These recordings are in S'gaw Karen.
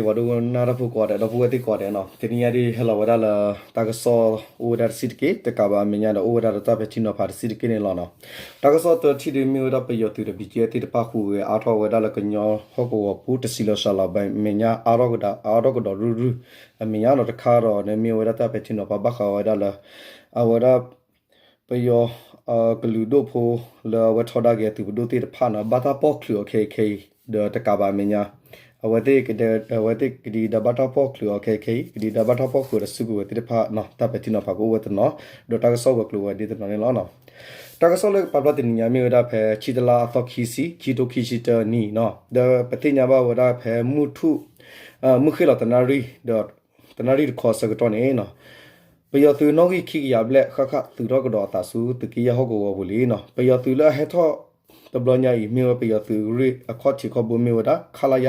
ပှၤဒိကနၣ်တၢ်ဖိကိးဂၤဒဲး ဒီပုၢ်ဝဲၢ်သ့ၣ်ကိးဂၤဒဲးနီၤ, တနံၤညါဒ်ဟဲလီၤဝဲဒၣ်လၢ တၢ်ကစီၣ်အိၣ်ဝဲဒၣ်တဆံးတက့ၢ်, တကးဘၣ်အမဲာ်ညါဒီးအိၣ်ဝဲဒၣ်ဒီးတၢ်ပဲာ်ထံနီၤဖးတဆံးတက့ၢ်န့ၣ်လီၤနီၤ. တၢ်ကစီၣ်တၢတထံၣ်ဒ်မ့ၢ်ဝဲဒၣ်ပယီၤသုးဒီး ဘီကၠ့ သ့ၣ်တဖၣ်ဟူးဂဲၤအါထီၣ်ဝဲဒၣ်လၢကညီဟီၣ်ကဝီၤပူၤ တဆံးလီၤစှၤလီၤဘၣ်အမဲာ်ညါ အါထီၣ်ကဒီး အါထီၣ်ကဒီးရုၢ်ရုၢ်အမဲာ်ညါနီၤ. တခါဒီးန့ၣ် မ့ၢ်ဝဲဒၣ်တၢ်ပဲာ်ထံနီၤဖးဘၣ်ဃးဝဲဒၣ်လၢ အဝဲဒၣ် ပယီၤ ကလုာ်ဒိၣ်ဖိလၢအဝဲထီဒါက့ၤအသုးပဒိၣ်သ့ၣ်တဖၣ်နီၤ ဘၣ်တၢ်ပီၣ်ချုးအီၤခဲအံၤခဲအံၤ ဒီးတကးဘၣ်အမဲာ်ညါ အဝဲသ့ၣ် အဝဲသ့ၣ်ကဒံကဒါဘၣ်တၢ်ပီၣ်ချုးအီၤခဲအံၤခဲအံၤ ကဒံကဒါဘၣ်တၢ်ပီၣ်ချုးဒီးစုကဝဲၤသ့ၣ်တဖၣ်နီၤ တၢ်ပဲာ်ထံနီၤဖးကအိၣ်ဝဲတနီၤ ဒီးတၢ်ကစီၣ်ဝဲၤကျိၤဝဲၤဒ့တနီၤန့ၣ်လီၤနီၤ. တၢ်ကစီၣ်လၢပာ်ဖျါတနံၤညါမ့ၢ်ဝဲဒၣ်ဖဲ ဆံတလါအသီခံဆံ ခံထိခံဆံတၢနံၣ်နီၤ ဒီးပသ့ၣ်ညါဘၣ်ဝဲဒၣ်ဖဲမုၢ်ထူၣ် မုၢ်ဃ့ၢ်လီၤတနၣ်ရံၣ် ဒီး တနၣ်ရံၣ်တခီအဆၢကတီၢ်န့ၣ်နီၤ ပယီၤသုးနီၣ်ဂံၢ်ခံကယၤဘျဲၣ်ဃၣ်ဃၣ်သုးထီၣ်ကဒီးအသးဆူသုးက့ယဲၢ်ဟီၣ်ကဝီၤပူၤလံနီၤ. ပယီၤသုးလၢအဟဲထီၣ်တဘျီညါအံၤ မ့ၢ်ဝဲပယီၤသုးရ့ၣ်အခီၣ်ထံးခီၣ်ဘိမ့ၢ်ဝဲဒၣ် ခလရ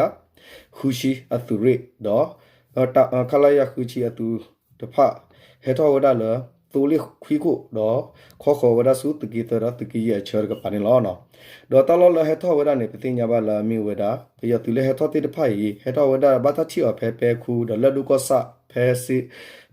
ဃုဆံအသုးရ့ၣ်ဒီး ခလရ ဃုဆံအသုးတဖၣ် ဟဲထီၣ်ဝဲဒၣ်လၢ သိလ့ၣ်ခွံခိၣ်ဒီး ခီဃီၤဝဲဒၣ်ဆူသုးက့သၢဒီးသုးက့ယဲၢ်အဆၢတကပၤန့ၣ်လီၤ. ဒီးတၢ်လီၢ်လၢဟဲထီၣ်ဝဲဒၣ်န့ၣ် ပသ့ၣ်ညါဘၣ်လၢအမ့ၢ်ဝဲဒၣ် ပယီၤသုးလၢဟဲထီၣ်သ့ၣ်တဖၣ်အံၤ ဟဲထီၣ်ဝဲဒၣ်ဘၣ်တၢ်ထံၣ်အီၤဖဲပဲခူဒီးလၢၢ်ဒိၣ်ကီၢ်ဆၣ် ဖဲ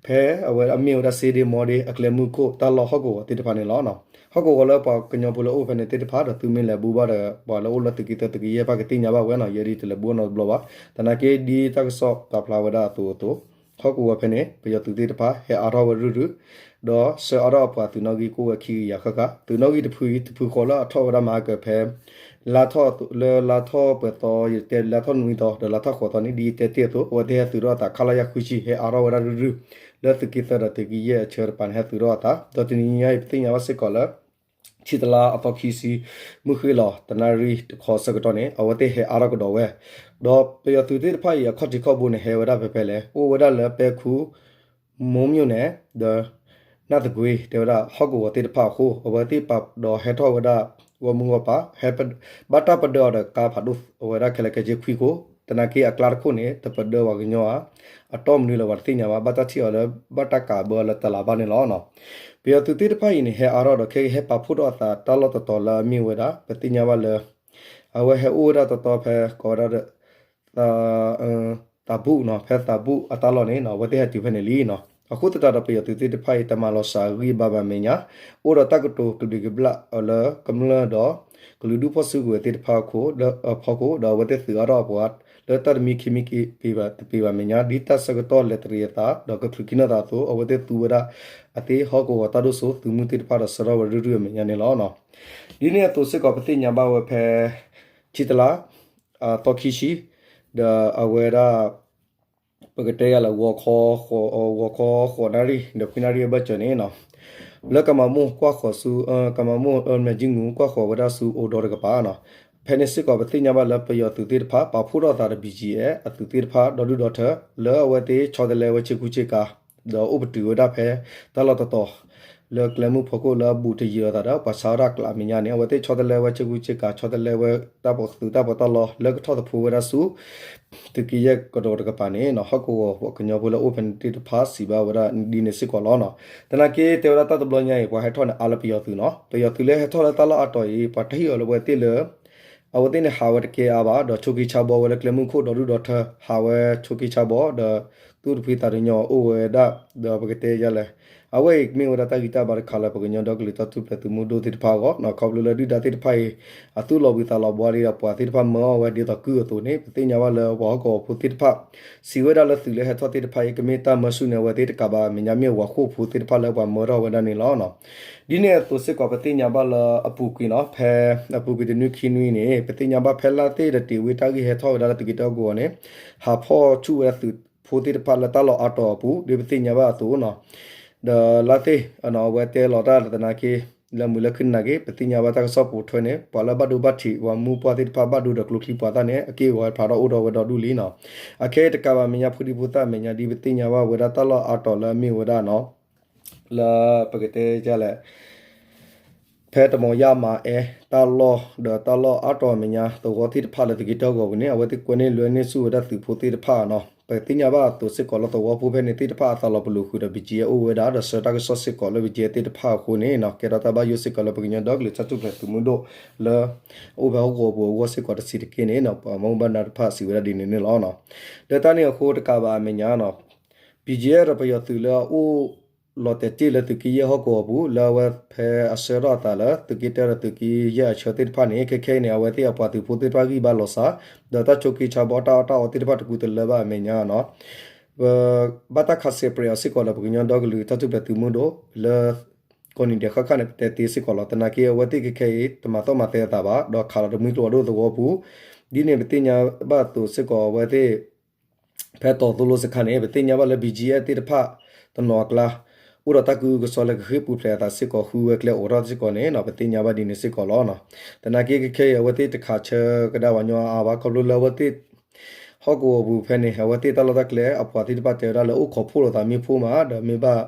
ဖဲအဝဲအမ့ၢ်ဝဲဒၣ်စ့ဒ့မီဒ့အကျဲမုၢ်ခိၣ်တၢ်လီၢ်ဟီၣ်ကဝီၤသ့ၣ်တဖၣ်န့ၣ်လီၤ. ဟီၣ်ကဝီၤလၢပှၤကညီဖိလၢအိၣ်ဖဲန့ၣ်သ့ၣ်တဖၣ်ဒီးသုမ့ၢ်လဲၤဘူးဘၣ်ဒီး ပှၤလၢအိၣ်လၢသုးက့သၢသုးက့ယဲၢ်တဖၣ်ကသ့ၣ်ညါဘၣ်ဝဲနီၤ ယဲဒ်တလဲၤဘူးနီတဘျီဘၣ်. သနာ်က့ဒ်တၢ်ကစီၣ်ပာ်ဖျါဝဲဒၣ်အသိးအသိး ဟီၣ်ကဝီၤဖဲန့ၣ် ပယီၤသုးသ့ၣ်တဖၣ်ဟဲအါထီၣ်ဝဲရုၢ်ရုၢ် ဒီးဆှၢအါထီၣ်အပှၤသုးနီၣ်ဂံၢ်ကအိၣ်ဝဲခံကယၤဃၣ်ဃၣ် သုးနီၣ်ဂံၢ်တဖုအံၤ တဖုဃီလၢအထီၣ်ဝဲဒၣ်မၤကၢၤဖဲ လါထီၣ်လၢလါထီၣ်ပှဲၤသီ ယတဲလါထီၣ်နွံသီ ဒီးလါထီၣ်ဃိးသီန့ၣ် ဒ်ယတဲတ့ၢ်အသိး အဝဲသ့ၣ်ဟဲသုးထီၣ်အသး ခလရ ဃုဆံ ဟဲအါထီၣ်ဝဲဒၣ်ရုၢ်ရုၢ် လၢသုးက့သၢဒီးသုးက့ယဲၢ်အဆၢတကပၤန့ၣ် ဟဲသုးထီၣ်အသး ဒီးတနံၤညါအံၤ ပသ့ၣ်ညါဘၣ်စ့ၢ်ကီးလၢ ဆံတလါအသီခံဆံ မုၢ်ဃ့ၢ်လီၤတနၣ်ရံၣ်တခီအဆၢကတီၢ်န့ၣ် အဝဲသ့ၣ်ဟဲအါထီၣ်ကဒီးဝဲ ဒီးပယီၤသုးသ့ၣ်တဖၣ်အံၤအခီၣ်ထံးခီၣ်ဘိန့ၣ် ဟဲဝဲဒၣ်ဖဲဖဲလဲၣ် အိၣ်ဝဲဒၣ်လၢပဲခူ မိၢ်မျိၣ်န့ၣ် ဒီး နၢ်သကွ့ တဲဝဲဒၣ်ဟီၣ်ကဝီၤသ့ၣ်တဖၣ်အဃိ အဝဲသ့ၣ်ပာ်ဒီးဟဲထီၣ်ဝဲဒၣ် ဂီၢ်မုၢ်ဂီၢ်ပၤ ဟဲ ဘၣ်တၢ်ပဒၢအီၤဒီးကါဖးဒိၣ်အဝဲဒၣ်ခဲလၢာ်ခဲဆ့ခွံခိၣ် သနာ်က့အကျါတခိၣ်န့ၣ် တပဒၢပှၤကညီဧါ အတီၢ်မနုၤလၢၤပှၤတသ့ၣ်ညါဘၣ် ဘၣ်တၢ်ထံၣ်အီၤလၢ ဘၣ်တၢ်ကးဘၢလၢတလးဘၣ်န့ၣ်လီၤ. ပယီၤသုးသ့ၣ်တဖၣ်အံၤန့ၣ် ဟဲအါထီၣ်ဒီးခဲအံၤဟဲပာ်ဖှိၣ်ထီၣ်အသးတၢ်လီၢ်တတီၤလၢအမ့ၢ်ဝဲဒၣ် ပသ့ၣ်ညါဘၣ်လၢ အဝဲဟဲအိၣ်ဝဲဒၣ်တတီၤဖဲကိးဝဲဒၣ်ဒီး သးဘူၣ်နီၤ ဖဲသးဘူၣ်အတၢ်လီၢ်န့ၣ်နီၤ အဝဲသ့ၣ်ဟဲတုၤဖဲန့ၣ်လံနီၤ. အဃိသတးဒီးပယီၤသုးသ့ၣ်တဖၣ်အံၤ တမၤလီၤစှၤအဂံၢ်အဘါဘၣ်အမဲာ်ညါ အိၣ်ဒီးတၢ်ကတိၤကဘျံးကဘျၣ်အီၤလၢကမျၢၢ်ဒီး ကလုာ်ဒူၣ်ဖီၣ်စုကဝဲၤသ့ၣ်တဖၣ်အဖီခိၣ် ဒီးအဝဲသ့ၣ်သုးအါထီၣ်အပှၤ လၢတၢ်တမံခ့မံက့ၤတပ့ၤဘၣ်အမဲာ်ညါ ဒ်တၢ်ဆၢကတီၢ်လဲၤတရံးအသး ဒီးကချုးကံၣ်နီၣ်သးအသိး အဝဲသ့ၣ်သူဝဲဒၣ်အသ့ဟီၣ်ကဝီၤတၢ်ဒိၣ်စိ သုးမုၢ်သ့ၣ်တဖၣ်ဒီးဆှၢထီၣ်ဝဲရုၢ်ရုၢ်အမဲာ်ညါန့ၣ်လီၤ. ဒ်န့ၣ်အသိးစ့ၢ်ကီးပသ့ၣ်ညါဘၣ်ဝဲဖဲ ဆံတလါ အသီခံဆံ ဒီးအဝဲဒၣ် ပကတဲယၤလၢ ဂီၤခီဃိးနၣ်ရံၣ် ဒီးခွံနၣ်ရံၣ်အဘၢၣ်စၢၤန့ၣ်နီၤ လၢကမၤမိၢ်ကွၢ်ဃီၤဆူ ကမၤမိၢ်မဲာ်ကံမူ ကွၢ်ဃီၤဝဲဒၣ်ဆူအိၣ်ဒီတကပၤနီၤ ဖဲန့ၣ်စ့ၢ်ကီးပသ့ၣ်ညါဘၣ်လၢပယီၤသုးသ့ၣ်တဖၣ် ပာ်ဖှိၣ်ထီၣ်အသးဒီး ဘီကၠ့ အသုးသ့ၣ်တဖၣ် ဒီဒူၣ်ဒီထၢ လၢအဝဲသ့ၣ်ဆီတလဲဝဲဆ့ကူဆ့ကၤ ဒီးအိၣ်ပတုာ်ဝဲဒၣ်ဖဲတၢ်လီၢ်တတီၤ လၢကျဲမုၢ်ဖီခိၣ်လၢအဘူးတယံာ်အသးဒီး ပှၤဆါဝဲဒၣ်ကျးအမဲာ်ညါန့ၣ် အဝဲသ့ၣ်ဆီတလဲဝဲဆ့ကူဆ့ကၤ ဆီတလဲဝဲတၢ်ပီးသုးတၢ်ပီးတၢ်လီ လၢကထီၣ်သဖှိဝဲဒၣ်ဆူ သုးက့ယဲၢ်ကဒီးတကပၤန့ၣ်နီၤ ဟီၣ်ကဝီၤကညီဖိလၢအိၣ်ဖဲန့ၣ်သ့ၣ်တဖၣ်စံးဘၣ်ဝဲဒၣ်ဒ်န့ၣ်စ့ၢ်ကီးလီၤနီၤ. သနာ်က့တဲဝဲဒၣ်တၢ်တဘျီညါအံၤ ပှၤဟဲထီၣ်န့ၣ်အါလၢပယီၤသုးနီၤ ပယီၤသုးလၢဟဲထီၣ်လၢတၢ်လီၢ်အါတီၤအံၤ ပှၤတဟ့ၣ်အီၤလၢအဝဲသ့ၣ်လၢ အဝဲသ့ၣ်န့ၣ်ဟးဝဲတကဲအါဘၣ် ဒီးဆိးက့ဆါဘီဝဲလၢကျဲမုၢ်ခိၣ်ဒီဒူၣ်ဒီထၢ ဟးဝဲဆိးက့ဆါဘီ ဒီးသူၣ်တဖှံသးတညီအိၣ်ဝဲဒၣ် ဒီးပကတဲယၤလဲၣ် အဝဲအံၤမ့ၢ်ဝဲဒၣ်တၢ်ဂံၢ်တၢ်ဘါတခါလၢပကညီဒီကလုာ်တၢ်ထူၣ်ဖျဲးသုးမုၢ်ဒိၣ်သ့ၣ်တဖၣ်အဂီၢ်နီၤ ခီဖျိလၢဒုၣ်ဒါသ့ၣ်တဖၣ်အံၤ အသူၣ်လီၤဘှံးသးလီၤဘှါလံဒီးပှၤသ့ၣ်တဖၣ်မၢအီၤဝဲဒ်သိးကုၢ်အသိးန့ၣ် ပသ့ၣ်ညါဘၣ်လၢပှၤဟီၣ်ကဝီၤဖိသ့ၣ်တဖၣ် စံးဝဲဒၣ်လၢသုးလၢဟဲထီၣ်သ့ၣ်တဖၣ်အံၤ ကမ့ၢ်တၢ်မၢဆူၣ်န့ၢ်အဝဲသ့ၣ်တကးဘၣ် မဲာ်ညါမ့ၢ်ဝၤဃိာ်ဖိသ့ၣ်တဖၣ်လၢပှၤမၢထီၣ်ဝဲဒၣ်န့ၣ်လီၤ. ဒ်န့ၣ်အသိးစ့ၢ်ကီးပသ့ၣ်ညါဘၣ်လၢအပူၤကွံာ်နီၤ ဖဲအပူၤကွံာ်တနွံခံနွံန့ၣ် ပသ့ၣ်ညါဘၣ်ဖဲလါသ့ၣ်ဒီးတ့ၢ်ဝ့တၢ်ဂ့ၢ်ဟဲထီၣ်ဝဲဒၣ်လၢသုးက့တၢ်ကဝီၤန့ၣ် ဟးဖီၣ်ဆူၣ်ဝဲဒၣ်သုးဖိသ့ၣ်တဖၣ်လၢတၢ်လီၢ်အါတီၤအပူၤ ဒ်ပသ့ၣ်ညါဘၣ်အသိးနီၤ ဒီးလါသ့ၣ် အဝဲတဲလီၤတၢ်လၢသနာ်က့ လၢမုၢ်လၢခုနၢ်က့ ပသ့ၣ်ညါဘၣ်တၢ်ကစီၣ်ပိာ်ထွဲန့ၣ် ပှၤလၢဘၣ်ဒိဘၣ်ထံး ပှၤမူပှၢ်သ့ၣ်တဖၣ်ဘၣ်ဒိဒီးကျိချံပှၤသၣ်န့ၣ် အက့ၢ်အဂီၤဖျါထီၣ်အိၣ်ထီၣ်ဝဲဒီဒူၣ်လံနီၤ. အခဲအံၤတကးဘၣ်မဲာ်ညါ ဖိဒံဖိသၣ်မဲာ်ညါဒ်ပသ့ၣ်ညါဘၣ်ဝဲဒၣ်တၢ်လီၢ်အါတီၤလၢအမ့ၢ်ဝဲဒၣ်နီၤ လၢပကတဲယၤလဲၣ် ဖဲတမီၤယၢ်မၤအဲ တၢ်လီၢ်ဒီးတၢ်လီၢ်အါတီၤအမဲာ်ညါ သဝီသ့ၣ်တဖၣ်လၢသုးက့တၢ်ကဝီၤပူၤန့ၣ် အဝဲသ့ၣ်ကွဲန့ၢ်လွဲန့ၢ်ဆူၣ်ဝဲဒၣ်သုးဖိသ့ၣ်တဖၣ်နီၤ. ပသ့ၣ်ညါဘၣ်အသိးစ့ၢ်ကီးလၢသဝီဖိဖဲန့ၣ်သ့ၣ်တဖၣ်အသးလီၤပလိာ်ဃုာ်ဒီး ဘီၣ်ကၠံၣ်အဲၣ် အိၣ်ဝဲဒၣ် ဒီးဆှၢတၢ်ကစီၣ်စ့ၢ်ကီးလၢ ဘီၣ်ကၠံၣ်အဲၣ် သ့ၣ်တဖၣ်အဃိန့ၣ် ကဲထီၣ်တၢ်ဘၣ်ယိၣ်စ့ၢ်ကီးလၢပကညီဒီကလုာ်တၢ်ထူၣ်ဖျဲးသုးမုၢ်ဒိၣ်လၢ အိၣ်ဖဲဟီၣ်ကဝီၤပူၤအဂီၢ်စ့ၢ်ကီးတဆံးတက့ၢ်န့ၣ် ပှၤဘၣ်မူဘၣ်ဒါတဖၣ်စံးဝဲဒၣ်ဒ်န့ၣ်န့ၣ်လီၤ. လၢတၢ်န့ၣ်အဃိတကးဘၣ်အမဲာ်ညါ ဘီၣ်ကၠံၣ်အဲၣ် ဒီးပယီၤသုးလၢအအိၣ်လီၤတဲာ်တ့ၢ်လၢသုးက့ယဲၢ်ဟီၣ်ကဝီၤပူၤ လၢအဝဲဖဲအဆှၢထီၣ်အသးလၢ သုးက့တၢဒီးသုးက့ယဲၢ်အဆၢသ့ၣ်တဖၣ်န့ၣ် ခဲခဲအံၤန့ၣ် အဝဲသ့ၣ်အပှၤသုးဖိသ့ၣ်တဖၣ်ဂံၢ်ဘါလီၤစှၤ ဒီးတၢ်ဆိးက့ဆါဘီ တၢ်အီၣ်တၢ်အီသ့ၣ်တဖၣ်တကူတလၢဘၣ်အမဲာ်ညါ ပဘၣ်တၢ်ခးစဲးပြဲးအီၤစ့ၢ်ကီးဒီး ပကညီဒီကလုာ်တၢ်ထူၣ်ဖျဲးသုးမုၢ်ဒိၣ်လၢ ကိးနံၤဒဲးဃၣ်ဃၣ်န့ၣ် ပတဲတ့ၢ်စ့ၢ်ကီးလီၤ. သနာ်က့အဝဲသ့ၣ်ခဲခဲအံၤ တမၤသီၣ်မၤသဲအသးဘၣ် ဒီးခးလီၤတမှံကျိၤဝဲဒၣ်သဝီပူၤ ဒ်န့ၣ်ပသ့ၣ်ညါဘၣ်အသိးစ့ၢ်ကီးအဝဲသ့ၣ် ဖဲတီၤသိလိစခါန့ၣ် ပသ့ၣ်ညါဘၣ်လၢ ဘီၣ်ကၠံၣ်အဲၣ် သ့ၣ်တဖၣ် တနီၤအကျါ အိၣ်ဒီးတၢ်ကအုကစွါလၢကဃ့ၢ်ပူၤဖျဲးအသးစ့ၢ်ကီး ဃုဝဲကျဲအိးထီၣ်စ့ၢ်ကီးန့ၣ် ပသ့ၣ်ညါဘၣ်ဒ်န့ၣ်စ့ၢ်ကီးလီၤ. သနာ်က့ခဲခဲအံၤ အဝဲသ့ၣ်တခးဆၢကဒါပှၤကညီအါအါဘၣ် ခီဖျိလၢအဝဲသ့ၣ် ဟီၣ်ကဝီၤပူၤဖဲန့ၣ် အဝဲသ့ၣ်တၢ်လီၢ်တၢ်ကျဲ အပှၤသ့ၣ်တဖၣ်တဲဝဲဒၣ်လၢအိၣ်ခိးဖှိၣ်လိာ်သးမ့ၢ်ဖှိၣ်မး ဒီးမ့ၢ်ဘၣ်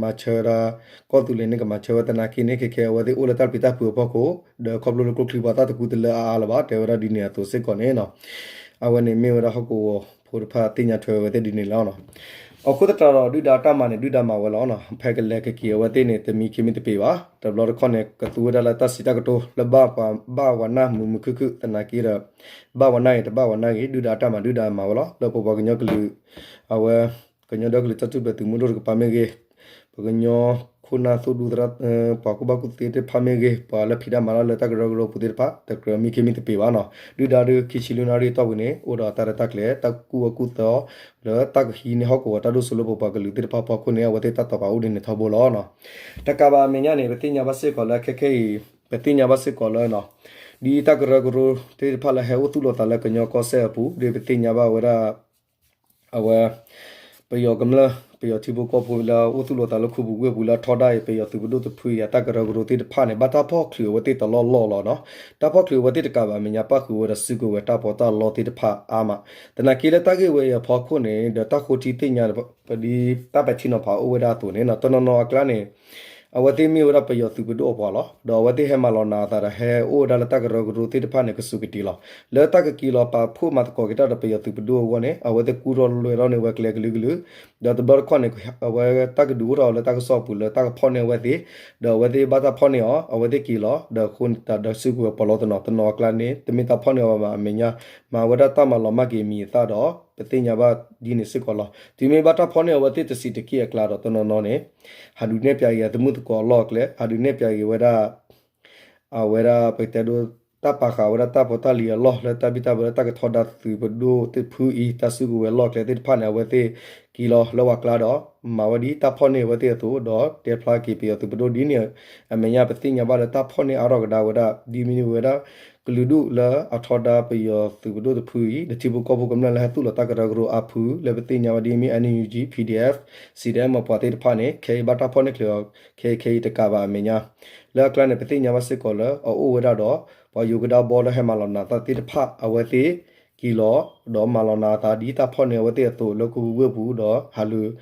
မၤဆၢဒၣ် ကီၢ်သူလ့ၤန့ၣ်ကမၤဆၢဝဲသနာ်က့န့ၣ် ခဲခဲအဝဲသ့ၣ်အိၣ်လၢတၢ်ပျံၤတၢ်ဖုးအဖီခိၣ် ဒီးခီဖျိလၢကျိချံပှၤသၣ်တကူတလၢအါအါလၢၤဘၣ် တဲဝဲဒၣ်ဒ်န့ၣ်အသိးစ့ၢ်ကီးန့ၣ် အဝဲန့ၣ်မ့ၢ်ဝဲဒၣ်ဟီၣ်ကဝီၤဖိတဖၣ်သ့ၣ်ညါထွဲဝဲသ့ၣ်ဒ်န့ၣ်လီၤ. အဃိသတးဒီးဒုၣ်ဒါတၢ်မၤန့ၣ် ဒုၣ်ဒါမၤဝဲလီၤ. ဖဲကလဲၤကက့ၤအဝဲသ့ၣ်န့ၣ် တမံခ့မံသပ့ၤဘၣ်. တဘျီတခီၣ်န့ၣ် ကသူဝဲဒၣ်လၢတၢ်စံးတၢ်ကတိၤလၢဘၣ်ပှၤဘၣ်ဝဲနၢ်မုာ်မုာ်ခုၣ်ခုၣ်သနာ်က့ဒီး ဘၣ်ဝဲနၢ်ဂ့ၤ တဘၣ်ဝဲနၢ်ဂ့ၤ ဒုၣ်ဒါတၢ်မၤဒုၣ်ဒါမၤဝဲလီၤ. လၢပပှၤကညီကလုာ် အဝဲ ကညီဒီကလုာ်တၢ်ထူၣ်ဖျဲးသုးမုၢ်ဒိၣ်တကပၤမ့ၢ်ဂ့ၤ, ပကညီခိၣ်နၢ်သိၣ်ဒူသရၣ် ပှၤကူၣ်ဘၣ်ကူၣ်သ့သ့ၣ်တဖၣ်မ့ၢ်ဂ့ၤ, ပှၤလၢဖံးတၢ်မၤတၢ်လၢတၢ်ကရၢကရိပူၤသ့ၣ်တဖၣ် တကြၢးမံခ့မံသပ့ၤဘၣ်နီၤ. ဒုၣ်ဒါဒုးခံဆံလွံၢ်နၣ်ရံၣ်အတီၢ်ပူၤန့ၣ် အိၣ်ဒီးတၢ်ရဲၣ်တၢ်ကျဲၤ တၢ်ကူၣ်ဘၣ်ကူၣ်သ့ လၢတၢ်ကဟံးန့ၢ်ဟီၣ်ကဝီၤတၢ်ဒိၣ်စိလၢပပှၤကလုာ်သ့ၣ်တဖၣ်အဖီခိၣ်န့ၣ် အဝဲသ့ၣ်တၢ်တိာ်ပာ်အိၣ်ဒ်န့ၣ်ထီဘိလီၤ. တကးဘၣ်အမဲာ်ညါန့ၣ် ပသ့ၣ်ညါဘၣ်စ့ၢ်ကီးလၢခဲခဲအံၤ ပသ့ၣ်ညါဘၣ်စ့ၢ်ကီးလၢ ဒ်တၢ်ကရၢကရိသ့ၣ်တဖၣ်လၢဟဲအိၣ်သူၣ်လီၤသးလၢကညီကီၢ်စဲၣ်အပူၤ ဒ်ပသ့ၣ်ညါဘၣ်ဝဲဒၣ် အဝဲ ပယီၤကမျၢၢ် ပယီၤထံဖိကီၢ်ဖိလၢအိၣ်သူၣ်လီၤသးလၢခူပူၤဝ့ၢ်ပူၤလၢအထီဒါအံၤ ပယီၤသုးပဒိၣ်တဖုအံၤ အတၢ်ကရၢကရိသ့ၣ်တဖၣ်န့ၣ် ဘၣ်တၢ်ဖီၣ်ချုးအဝဲသ့ၣ်တလီၢ်လီၢ်လီၤနီၤ. တၢ်ဖီၣ်ချုးအဝဲသ့ၣ်တကးဘၣ်အမဲာ်ညါ ပၣ်ဃုာ်ဝဲဒီးစုကဝဲၤတၢ်ပီးတၢ်လီသ့ၣ်တဖၣ်အါမး. သနာ်က့လၢတၢ်ဂ့ၢ်ဝဲအံၤအဖီခိၣ်န့ၣ် ဒီးတၢ်ဃိထံသ့ၣ်ညါ ပဒ်တၢ်ပဲာ်ထံနီၤဖးအိၣ်ဝဲဒၣ်အသိးန့ၣ် တနီၤနီၤအကျါန့ၣ် အဝဲသ့ၣ်မ့ၢ်ဝဲဒၣ်ပယီၤသုးပဒိၣ်အပှၤလီၤ. ဒီးအဝဲသ့ၣ်ဟဲမၤလီၤနးအသးဒီးဟဲအိၣ်ဝဲဒၣ်လၢတၢ်ကရၢကရိသ့ၣ်တဖၣ်န့ၣ် ကစူးကတံၤလီၤ. လၢတၢ်ကက့ၤလီၤပာ်ဖှိၣ်မၤသကိးက့ၤတၢ်ဒီးပယီၤသုးပဒိၣ်အဂီၢ်န့ၣ် အဝဲသ့ၣ်ကူၣ်ထီၣ်လွဲထီၣ်န့ၢ်ဝဲကျဲကလုာ်ကလုာ် ဒီးတဘျီတခီၣ်န့ၣ် အဝဲတၢ်ကဒုးအိၣ်ထီၣ်လၢတၢ်ကစီၣ်အပူၤလၢတၢ်ကဖီၣ်န့ၢ်အဝဲသ့ၣ် ဒီးအဝဲသ့ၣ်ဘၣ်တၢ်ဖီၣ်န့ၢ်အီၤ အဝဲသ့ၣ်က့ၤလီၤ ဒီးအဃိန့ၣ်တၢ်ဒီးစုကဝဲၤပီးလီသနီၤ တနီၤအကျါန့ၣ် တမ့ၢ်တၢ်ဖီၣ်န့ၢ်အီၤဘၣ်အမဲာ်ညါ မၤဝဲဒၣ်တၢ်မၤလီၤမၢ်က့ၤမံၤအသၣ်ဒီး ပသ့ၣ်ညါဘၣ်ဒ်န့ၣ်စ့ၢ်ကီးလီၤ. တုၤမ့ၢ်ဘၣ်တၢ်ဖီၣ်န့ၢ်အဝဲသ့ၣ်တဆံးတက့ၢ်အကျါဒီးတနီၤနီၤန့ၣ် ဟးဒုးနဲၣ်ပၠးက့ၤအသမုၣ်သကိးအလီၢ်အကျဲ ဟးဒုးနဲၣ်ပၠးက့ၤဝဲဒၣ် အဝဲဒၣ်ပကတဲဒိ တၢ်ပာ်ဃာ်ဝဲဒၣ်တၢ်ဖိတၢ်လံၤအလီၢ်လၢတၢ်ဘံၣ်တၢ်ဘၢလၢတၢ်ကထီဒါသုးပဒိၣ်သ့ၣ်တဖုအံၤ တၢ်စုကဝဲၤလီၢ်ကျဲသ့ၣ်တဖၣ်န့ၣ် အဝဲသ့ၣ်က့ၤလီၤလၢဝၤကျါဒီး မၤဝဲဒ်တၢ်ဖီၣ်န့ၢ်အဝဲသ့ၣ်အသိး ဒီးတဲဖျါက့ၤပယီၤသုးပဒိၣ်ဒ်န့ၣ် အမဲာ်ညါပသ့ၣ်ညါဘၣ်လၢတၢ်ဖီၣ်န့ၢ်အါထီၣ်ကဒါဝဲဒၣ် ဒ်မ့ၢ်ဝဲဒၣ်ကလုာ်ဒူၣ်လၢအထီဒါပယီၤသုးပဒိၣ်တဖုအံၤ ဒီးထံဖိကီၢ်ဖိကမျၢၢ်လၢဟဲသူၣ်လီၤတၢ်ကရၢကရိအါဖု လၢပသ့ၣ်ညါဝဲဒ်မ့ၢ် NUG PDF CDM အပှၤသ့ၣ်တဖၣ်န့ၣ် ခဲအံၤဘၣ်တၢ်ဖီၣ်န့ၢ်ချုးအီၤ ခဲအံၤခဲအံၤတကးဘၣ်အမဲာ်ညါ လၢအကျါန့ၣ် ပသ့ၣ်ညါဘၣ်စ့ၢ်ကီးလၢအအိၣ်ဝဲဒၣ်ဒီး ပှၤယိၤကဒါဘီလၢဟဲမၤလီၤနးအသးသ့ၣ်တဖၣ် အဝဲသ့ၣ်က့ၤလီၤ ဒီးမၤလီၤနးအသးဒ်တၢ်ဖီၣ်န့ၢ်အဝဲသ့ၣ်အသိးလၢခူပူၤဝ့ၢ်ပူၤဒီးဟးလူၤ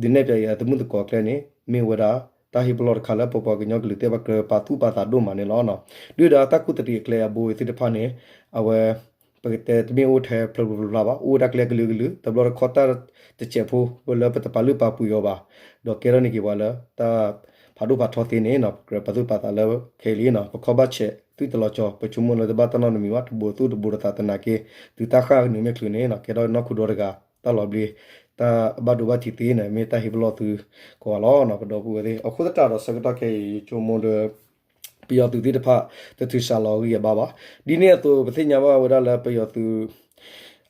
ဒုးနဲၣ်ပၠးက့ၤအသမုၣ်သကိးအကျဲန့ၣ် မ့ၢ်ဝဲဒၣ်တၢ်ဟ့ၣ်ပလီၢ်တခါလၢပပှၤကညီကလုာ်သ့ၣ်တဖၣ်ကြၢးပာ်သူၣ်ပာ်သးဒိၣ်မးန့ၣ်လီၤ. ဒုၣ်ဒါတၢ်ကူၣ်တရံးအကျဲအဘိသ့ၣ်တဖၣ်န့ၣ် အဝဲ ပကတဲတမ့ၢ်အိၣ်ထဲဖျၢၣ်ဖျၢၣ်ဖျၢၣ်ဘၣ် အိၣ်ဝဲဒၣ်ကျဲကလုာ်ကလုာ် တဘျီတခီၣ်တၢ်တစဲးဖိ ဝဲလၢပတပာ်လုၢ်ပာ်ပှ့ၤအီၤဘၣ် ဒီးကဲထီၣ်န့ၢ်က့ၤပှၤလၢတၢ်ဖးဒိၣ်ဖးထီသ့န့ၣ် ကြၢးပာ်သူၣ်ပာ်သးလၢခဲအံၤလံနီၤ ပခီၣ်ဘၣ်ဆဲးသုတလီၤကၠီ ပဆိကမိၣ်လၢတဘၣ်တၢ်နီတမံၤဘၣ် တဘူးသူၣ်တဘူးတသးသနာ်က့ တုၤတၢ်ဃၣ်ကနုာ်မ့ၢ်ချုးန့ၣ် ကဲထီၣ်နီၢ်ခိဒီတဂၤ တၢ်လီၤဘျ့ တၢ်ဘၣ်ဒိဘၣ်ထံးသ့န့ၣ် မ့ၢ်တၢ်ဟ့ၣ်ပလီၢ်သုကိးဂၤလီၤ ပဒီပုၢ်ဝဲၢ်သ့ၣ် အဃိသတးဒီးဆၢကတီၢ်ခဲအံၤ ယဆိကမိၣ်ဒီး ပယီၤသုးသ့ၣ်တဖၣ် တထုးစှၤလီၤဂံၢ်အဘါဘၣ်. ဒ်န့ၣ်အသိး ပသ့ၣ်ညါဘၣ်ဝဲဒၣ်လၢပယီၤသုး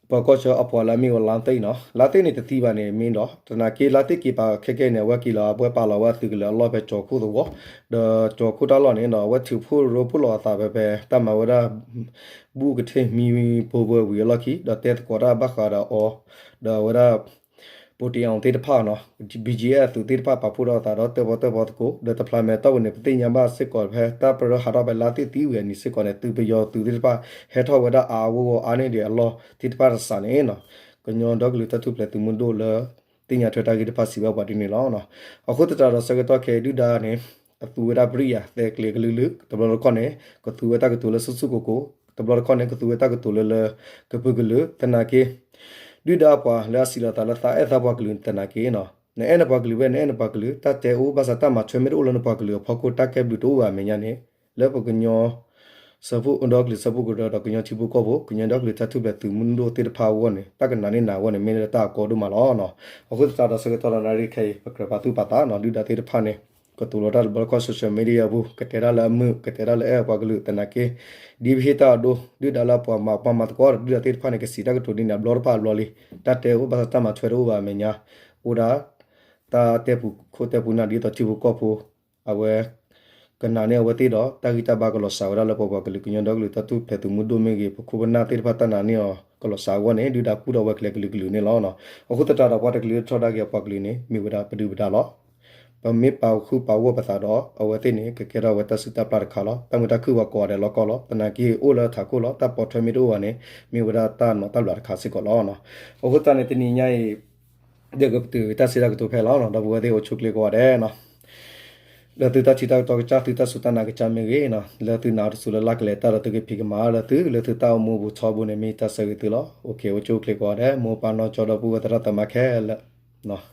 ပၢၤကီၢ်ဆၢအပှၤလၢအမ့ၢ်ဝဲလါသ့ၣ်နီၤ လါသ့ၣ်န့ၣ်တသံဘၣ်န့ၣ် မ့ၢ်ဒီး သနာ်က့လါသ့ၣ်က့ၤပာ်ခဲကဲန့ၣ် အဝဲက့ၤလီၤအဝဲပာ်လီၤဝဲအသုးကလၢၤအလီၢ်ဖဲကၠီၤခိၣ်သဝီ ဒီးကၠီၤခိၣ်တၢ်လီၢ်န့ၣ်ဒီး အဝဲထုးဖှိၣ်ရိဖှိၣ်လီၤအသးဖဲဖဲ တၢ်မၤဝဲဒၣ် ဘူၣ်ကထ့ၣ်မံပှဲၤဝံၤအလီၢ်ခံ ဒီးတဲသကိးတၢ်ဘၣ်ဃးဒီးအီၤ ဒီးအဝဲဒၣ် ပိာ်တ့ၢ်အီၤသ့ၣ်တဖၣ်နီၤ ဘံၣ်ကၠံၣ်အဲၣ် အသုးသ့ၣ်တဖၣ်ပာ်ဖှိၣ်ထီၣ်အသးဒီးတၢၣ်ပီၣ်တၢၣ်ပီသကိး ဒီးတဖျါမဲာ်တီၢ်ပူၤန့ၣ် ပသ့ၣ်ညါဘၣ်စ့ၢ်ကီးဖဲတၢ်ပရၢဟးထီၣ်ဖဲလါသ့ၣ်သံဝံၤအနံၤစ့ၢ်ကီးန့ၣ် သုးပယီၤသုးသ့ၣ်တဖၣ် ဟဲထီၣ်ဝဲဒၣ်အါအါဂီၢ်ဂီၢ်အါန့ၢ်ဒံးအလီၢ်သ့ၣ်တဖၣ်တစးန့ၣ် ကညီဒီကလုာ်တၢ်ထူၣ်ဖျဲးသုးမုၢ်ဒိၣ်လၢ သ့ၣ်ညါထွဲတၢ်ဂ့ၢ်တဖၣ်စံးဘၣ်ပှၤဒ်န့ၣ်လီၤ. အဃိသတးဒီးဆၢကတီၢ်ခဲအံၤဒုၣ်ဒါန့ၣ် အသူဝဲဒၣ်ပရိယာယ် သဲကျဲကလုာ်ကလုာ် တဘျီတခီၣ်န့ၣ် ကသူဝဲတၢ်ကတိၤလၢဆူၣ်ဆူၣ်ကိၢ်ကိၢ် တဘျီတခီၣ်န့ၣ် ကသူဝဲတၢ်ကတိၤလၢလၢကပုာ်ကလုာ် သနာ်က့ ဒုၣ် ဒုၣ်ဒါပှၤလၢအစံးလီၤသးလၢသးအဲၣ်သးပှၤကလုာ်သနာ်က့နီၤ, နအဲၣ်နပှၤကလုာ်ဖဲ နအဲၣ်နပှၤကလုာ် တၢ်တဲအိၣ် ဘၣ်ဆၣ်တၢ်မၤထွဲမ့ၢ်တအိၣ်လၢနပှၤကလုာ်အဖီခိၣ် တၢ်ကဲဘျုးတအိၣ်ဘၣ်အမဲာ်ညါန့ၣ် လၢပကညီ ဒီကလုာ်စၢဖှိၣ်ကရၢ ဒီးကညီထံဖိကီၢ်ဖိ ကညီဒီကလုာ်တၢ်ထူၣ်ဖျဲးသုးမုၢ်ဒိၣ်သ့ၣ်တဖၣ်အဂီၢ်န့ၣ် တၢ်ကနၣ်န့ၢ်နၤအဂီၢ်န့ၣ် မ့ၢ်လၢတၢ်အကီဒိၣ်မးလီၤနီၤ. အဃိသတးဒီးဆၢကတီၢ်ဒီးနၣ်ရံၣ်ခဲအံၤ ပကြၢးပာ်သူၣ်ပာ်သးနီၤ, ဒုၣ်ဒါသ့ၣ်တဖၣ်န့ၣ် ကသိးလီၤတၢ်တဘျီတခီၣ် social media အပူၤ ကတဲတၢ်လၢအမုာ် ကတဲတၢ်လၢအဲၣ်ပှၤကလုာ်သနာ်က့ ဒ်ပဟ့ၣ်တၢ်အဒိ ဒုၣ်ဒါလၢအပှၤမၤပှၤမၤသကိးဒီး ဒုၣ်ဒါသ့ၣ်တဖၣ်န့ၣ် ကစံးတၢ်ကတိၤဒ်န့ၣ်အဘျီတဖၣ်အဘျီလံ. တၢ်တဲအိၣ် ဘၣ်ဆၣ်တၢ်မၤထွဲတအိၣ်ဘၣ်အမဲာ်ညါ အိၣ်ဒၣ် တၢ်တဲပူၤခိၣ်တဲပူၤနၢ် ဒ်သိးထံဖိကီၢ်ဖိ အဝဲ ကနၣ်န့ၢ်အဝဲသ့ၣ်ဒီး တၢ်ဂံၢ်တၢ်ဘါကလီၤစှၤဝဲဒၣ်လၢပပှၤကလုာ် ကညီဒီကလုာ်တၢ်ထူၣ်ဖျဲးသုးမုၢ်ဒိၣ်မ့ၢ်ဂ့ၤ ပခိၣ်ပနၢ်သ့ၣ်တဖၣ်တၢ်နာ်န့ၢ်အီၤကလီၤစှၤအဂီၢ်န့ၣ် ဒုၣ်ဒါကူၣ်ထီၣ်ဝဲကျဲကလုာ်ကလုာ်န့ၣ်လီၤ. အဃိသတးဒီး ပှၤတကလုာ်တထီဒါက့ၤအပှၤကလုာ်န့ၣ် မ့ၢ်ဝဲဒၣ်ပဒုၣ်ပဒါလီၤ. ပမ့ၢ်ပာ်ဃုာ်ပာ်ဂီၢ်ပသးဒီး အဝဲသ့ၣ်န့ၣ် ကကဲထီၣ်ဝဲတၢ်စုတၢ်ပျၢ်တခါလီၤ. တၢ်မုာ်တၢ်ခုၣ်ဝဲကိးဂၤဒဲးလီၤကီလီၤ. သနာ်က့အိၣ်လၢထးခိၣ်လီၤ. တၢ်ပိာ်ထွဲမ့ၢ်တအိၣ်ဘၣ်န့ၣ် မ့ၢ်ဝဲဒၣ်တၢ်နီၣ်တၢ်ဘျးတခါစ့ၢ်ကီးလီၤ. အဃိသတးန့ၣ် တနံၤညါအံၤ ဒီးကပတုာ်တၢ်စံးတၢ်ကတိၤဖဲလီၤနီၤ. ဒီပုၢ်ဝဲၢ်သ့ၣ် အိၣ်ဆူၣ်အိၣ်ချ့ကိးဂၤဒဲးနီၤ, လၢသုတၢ်ထံၣ်တၢ်ကတီၤကစၢ် သုတၢ်စူၢ်တၢ်နာ်ကစၢ်မ့ၢ်ဂ့ၤနီၤ, လၢသုနာ်အီၤတစူၤလၢ်လၢ်ကလဲၤတၢ်ဒီး သုကဖံးကမၤလၢသု လၢသုတၢ်အိၣ်မူအပူၤထီဘိန့ၣ် မ့ၢ်တၢ်ဆၢဂ့ၤသုလီၤ. အိၣ်ဆူၣ်အိၣ်ချ့ကိးဂၤဒဲး မိၢ်ပၢ်နီၢ်ကၠီဒီပုၢ်ဝဲၢ်သရၣ်သမါခဲလၢာ်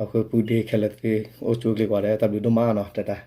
အဃိပူၤဒ့ခဲလၢာ်သ့ၣ် အိၣ်ဆူၣ်အိၣ်ချ့ကိးဂၤဒဲး တၢ်ဘျုးဒိၣ်မးနီၤ တၢ်တၢ်